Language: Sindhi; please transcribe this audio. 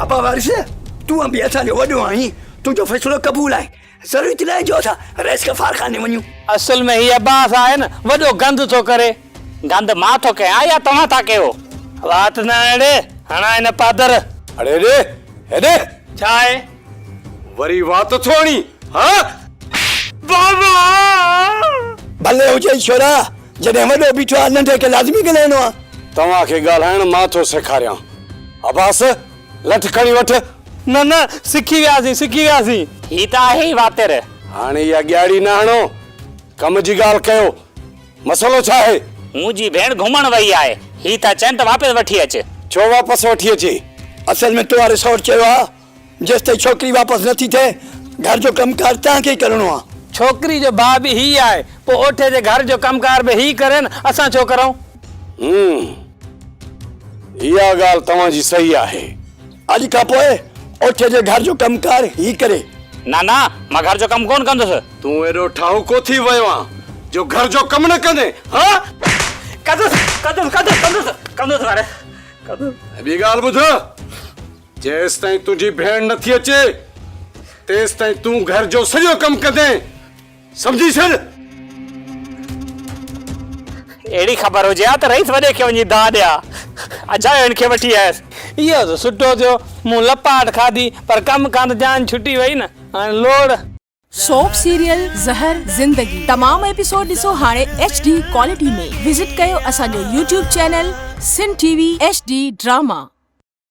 ابا وارث، تون به اسان جو وڏو آهين، تنهنجو فيصلو قبول آهي. ضرورت ناهي جو اسان رئيس غفار خان ڏي وڃون. اصل ۾ هي عباس آهي نه وڏو گند ٿو ڪري. گند مان ٿو ڪيان يا توهان ٿا ڪيو؟ وات نه اڙي، هڻان هن پادر. اڙي هيڏي، هيڏي. ڇا آهي؟ وري وات ٿو هڻين، ها؟ بابا! ڀلي هجي ڇورا، جڏهن وڏو بيٺو آهي ننڍي کي لازمي ڳالهائڻو آهي. توهان کي ڳالهائڻ مان ٿو سيکاريان. عباس، لٺ کڻي وٺ. نه نه، سکي وياسين، سکي وياسين. هي ته آهي ئي واتر. هاڻي اها ڳياڙي نه هڻو، ڪم جي ڳالهه ڪيو. مسئلو ڇا آهي؟ منهنجي ڀيڻ گهمڻ وئي آهي. هي ٿا چون ته واپس وٺي اچ. ڇو واپس وٺي اچي؟ اصل ۾ تو واري سئوٽ چيو آهي، جيستائين ڇوڪري واپس نه ٿي ٿئي، گهر جو ڪم ڪار توهان کي ئي ڪرڻو آهي. ڇوڪري جو ڀاء به هي آهي، پوء اوٺي جي گهر جو ڪم ڪار به هي ڪري نه، اسان ڇو ڪرون؟ هم، اها ڳالهه توهان جي صحيح آهي. اڄ کان پوء اوٺي جي گهر جو ڪم ڪار هي ڪري. نه نه، مان گهر جو ڪم ڪونه ڪندس. تون ايڏو ٺاهوڪو ٿي ويو آن جو گهر جو ڪم نه ڪندين، ها؟ ڪندس، ڪندس، ڪندس، ڪندس، ڪندس واري، ڪندس. ۽ ٻي ڳالهه ٻڌ، جيستائين تنهنجي ڀيڻ نه ٿي اچي، تيستائين تون گهر جو سڄو ڪم ڪندين. سمجهي ڇڏ. اهڙي خبر هجي ها ته رئيس وڏي کي وڃي دانهن ڏيان. اجايو هن کي وٺي آيس. اهو ته سٺو ٿيو، مون لپاٽ کاڌي، پر ڪم کان ته جان ڇٽي وئي نه. هاڻي لوڙ. سوپ سيريل زهر زندگي تمام ايپيسوڊ ڏسو هاڻي ايڇ ڊي ڪوالٽي ۾ وزٽ ڪيو اسان جو YouTube channel Sindh T V H D drama.